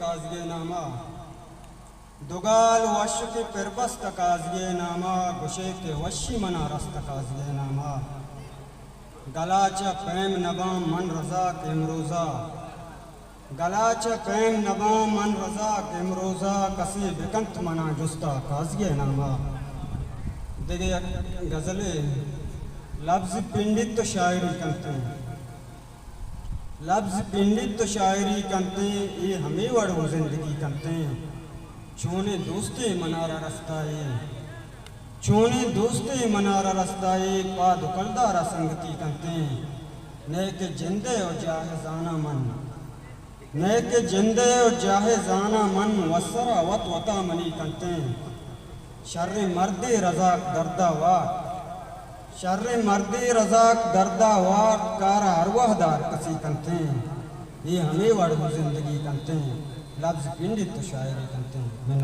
قاضی ءِ نام ءَ۔ دوگال وش کہ پربست قاضی ءِ نام ءَ، گوشے کہ وشی منا رست قاضی ءِ نام ءَ۔ گلا چہ پیم نباں من رزاک امروزا، گلا چہ پیم نباں من رزاک امروزا، کسے بکنت منا جستا قاضی ءِ نام ءَ۔ دگہ یک غزلے، لبز پنڈت تو شاعری کنتیں، لبز پنڈت تو شاعری کنتیں، اے ہمے وڑ ہوں زندگی کنتیں۔ چونیں دوستیں منارا رستائے، چونیں دوستیں منارا رستائے، پاد و کلدارا سنگتی کنتیں۔ نئے کہ جندے و جاہ زاناں من، نئے کہ جندے و جاہ زاناں من، وسرا وت وتا منی کنتیں۔ شریں مردے رزاک دردا وارت، شریں مردے رزاک دردا وارت، کارا ارواہ دار کسی کنتیں۔ اے ہمے وڑ ہوں زندگی کنتیں، لبز پنڈت تو شاعری کنتیں۔